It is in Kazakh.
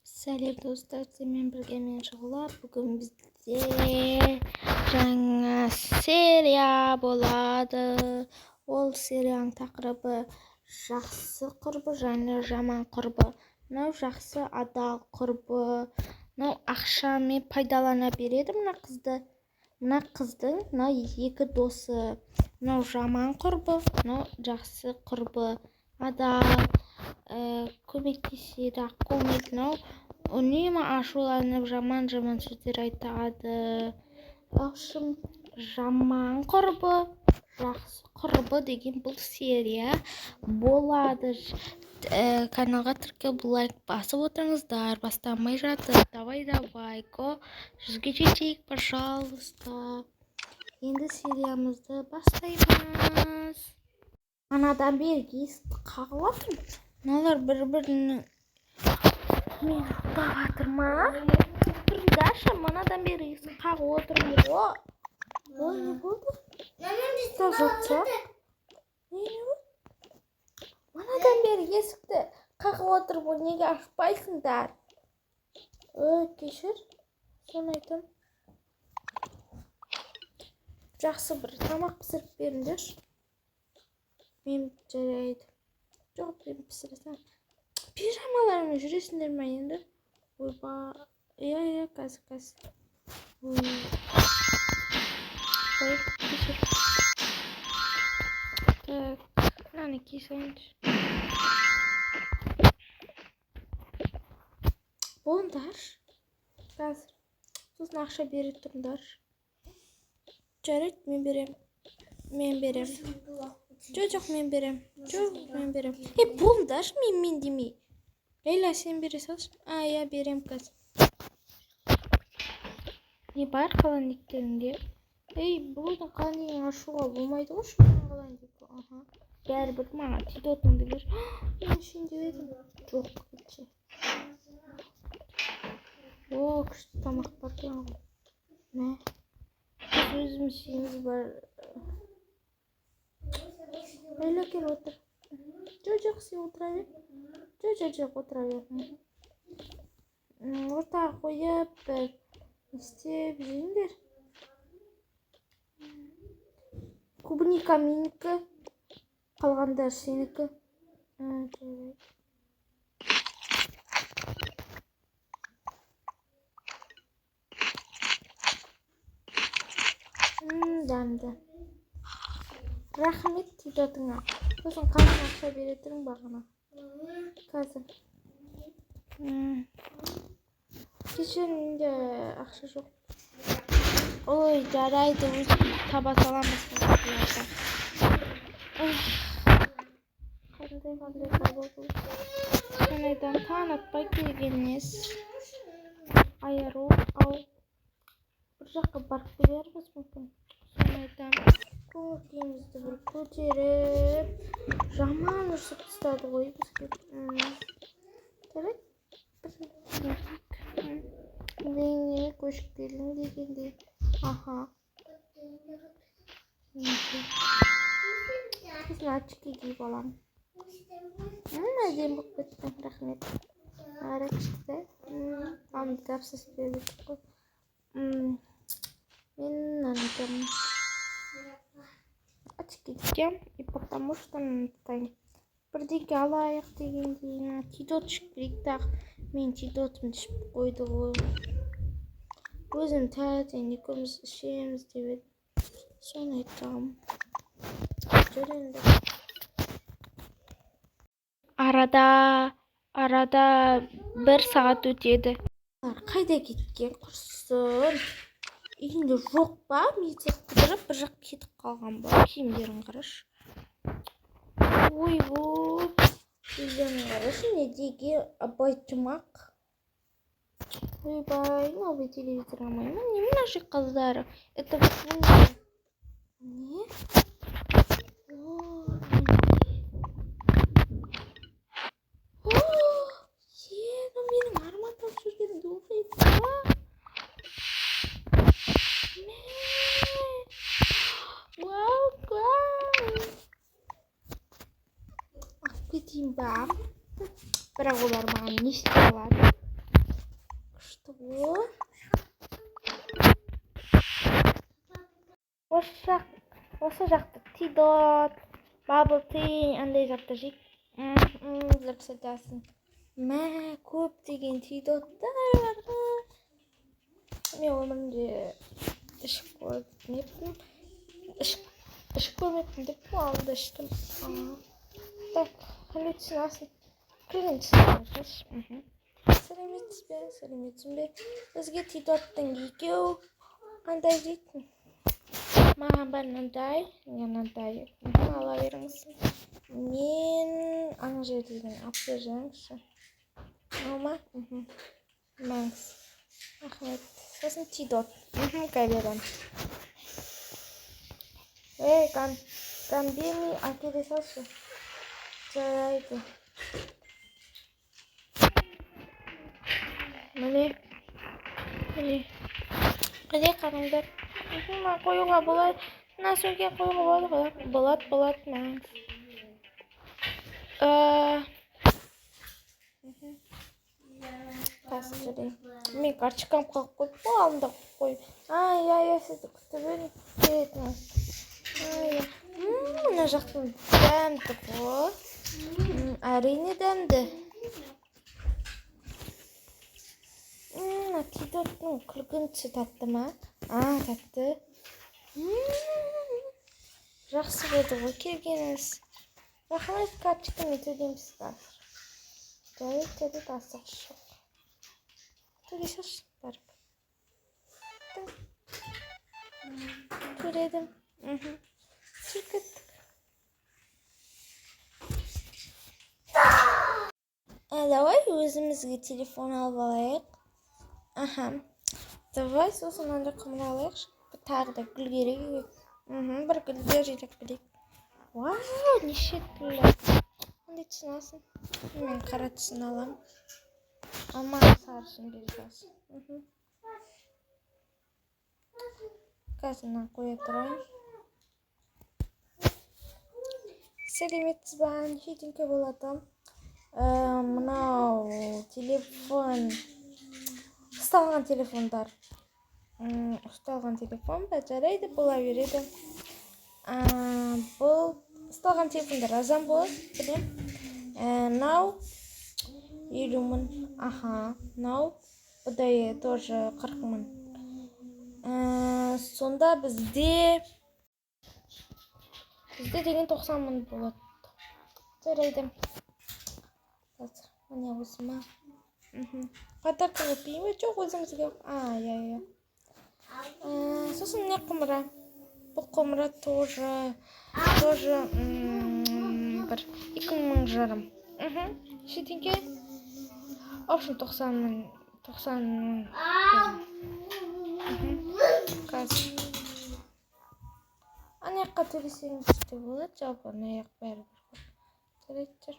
Сәлем, достар! Сенімен бірге мен, Шұғыла. Бүгін бізде жаңа серия болады. Ол серияның тақырыбы: жақсы құрбы және жаман құрбы. Мынау жақсы, адал құрбы, мынау ақшамен пайдалана береді мына қызды. Мына қыздың мына екі досы. Мынау жаман құрбы, мынау жақсы құрбы, адал, көмектеседі, ақкөңіл. Мынау үнемі ашуланып, жаман-жаман сөздер айтады. В общем, жаман құрбы, жақсы құрбы деген бұл серия болады. Каналға тіркеліп, лайк басып отырыңыздар. Бастамай жатып, давай, давай, го, 100-ге жетейік, пожалуйста. Енді сериямызды бастаймыз. Анадан бері есікті қағып жатырмын. Мыналар бір-бірінің мені ұйықтап жатыр ма? Тұрыңдаршы, манадан бері есік қағып отырмын ғой. Ой, не болды? Ұйықтап жатса? Не болды? Манадан бері есікті қағып отырмын, неге ашпайсыңдар? Ой, кешір. Соны айтам. Жақсы, бір тамақ пісіріп беріңдерші. Мен, жарайды. Жоқ, мен пісіре саламын. Пижамалармен жүресіңдер ма енді? Ойбай, иә, иә, қазір, қазір. Ой, ой, кешір. Так, мынаны кие салайыншы. Болыңдаршы. Қазір. Сосын ақша бере тұрыңдаршы. Жарайды, мен берем. Мен берем. Жоқ, жоқ, мен берем. Жоқ, мен берем. Е, болыңдаршы, мен демей. Лейла, сен бере салшы. А, иә, берем қазір. Не бар холодильниктеріңде? Ей, бұның холодильнигін ашуға болмайды ғой, шының холодильник. Аха. Бәрібір маған тиді, бер. Мен ішейін деп едім. Жоқ, кетші. О, күшті тамақ бар екен ғой. Мә. Біз өзіміз жейміз бар. Лейла, кел, отыр. Жоқ, жоқ, сен отыра бер. Жоқ, жоқ, жоқ, отыра бер. Ортаға қойып, бір не істеп жеңдер. Клубника менікі, қалғандары сенікі. Жарайды. Дәмді. Рахмет тидотыңа. Сосын қалған ақша бере тұрың бағана. Қазір. Кеше менде ақша жоқ. Ой, жарайды, өзім таба саламын басқа жерлерден. Қандай қандай баба бұл? Мен айтамын, таң атпай келген несі. Айыру, ау. Бір жаққа барып келерміз мүмкін. Соны айтамын. Көңіл күйімізді бір көтеріп, жаман ұрсып тастады ғой бізге. Жарайды. Бір не көшіп келдің дегендей. Аха. Сосын очки киіп аламын. Әдемі болып кеттің, рахмет. Ара күшті. Мамды тапсырыс беріп едік қой. Мен мынаны айтамын. Очки киемін, и потому что бірдеңке алайық дегендей, тидот ішіп келейік тағы. Мен тидотымды ішіп қойды ғой. Өзім таңертең екеуміз ішеміз деп едім. Соны айтамын. Жүр енді. Арада бір сағат өтеді. Қайда кеткен құрсын? Үйінде жоқ па? Мектеп қыдырып бір жаққа кетіп қалған ба? Киімдерін қарашы. Ойбой, өздерін қарашы, не деген абайтымақ. Ойбай, новый телевизор алмаймын. Не наши қыздары? Это не? О, менің армандап жүрген духим ба? Вау, вау. Алып кетейін ба? Бірақ олар маған не істей алады? Күшті ғой. Осы жақта тидот, бабл ти, андай затты жейді. Деп сатасың. Мә, көптеген тидоттар бар ғой. Мен өмірімде ішіп көрмеппін. Ішіп көрмеппін деп алдында іштім. Так, қандай түсін алсын? Күлгін түсін алыңызшы. Сәлеметсіз бе? Сәлеметсің бе? Бізге тидоттың екеу қандай дейтін? Маған бар мынандай, мынандай. Ала беріңіз. Мен ана жерден алып беріңізші. Мынау ма? Мәңіз. Рахмет. Сосын тидот. Кабедан. Ей, гамбини әкеле салшы. Жарайды. Міне. Міне. Қайда қараңдар? Мына қоюға болады. Мына сөмке қоюға болады, болады, болады, мәңіз. Қазір жүрейін. Мен карточкам қалып қойып қой, алдында қойып. Ай, ай, ай, сізді күтіп едім. Келетіңіз. Ай, мына жақтың дәмді ғой. Әрине дәмді. Мына тидоттың күлгін түсі тәтті ма? А, тәтті. Жақсы болды ғой келгеніңіз. Рахмет, карточкамен төлейміз қазір. Жарайды, жарайды, асығыс жоқ. Төлей салшы, барып. Төледім. Жүріп кеттік. Давай өзімізге телефон алып алайық. Аха. Давай сосын мынандай құмыра алайықшы. Тағы да гүл керек. Бір гүлдер жинап келейік. Вау, неше түрлі. Қандай түсін алсын? Мен қара түсін аламын. Ал маған сарысын бере салсын. Қазір мынаны қоя тұрайын. Сәлеметсіз ба? Неше теңге болады? Мынау телефон. Ұсталған телефондар. Ұсталған телефон ба? Жарайды, бола береді. Бұл ұсталған телефондар арзан болады, білем. Мынау 50 мың. Аха, мынау бұдай тоже 40 мың. Сонда бізде деген 90 мың болады. Жарайды. Қазір, міне осы ма? Подарка өтпей ме? Жоқ, өзімізге. А, иә, иә. Сосын міне құмыра. Бұл құмыра тоже бір 2,5 мың. Неше теңге? В общем, 90 мың. 90 мың. Қазір. Ана жаққа төлесеңіз де болады, жалпы ана жақ бәрібір. Жарайды, жүр.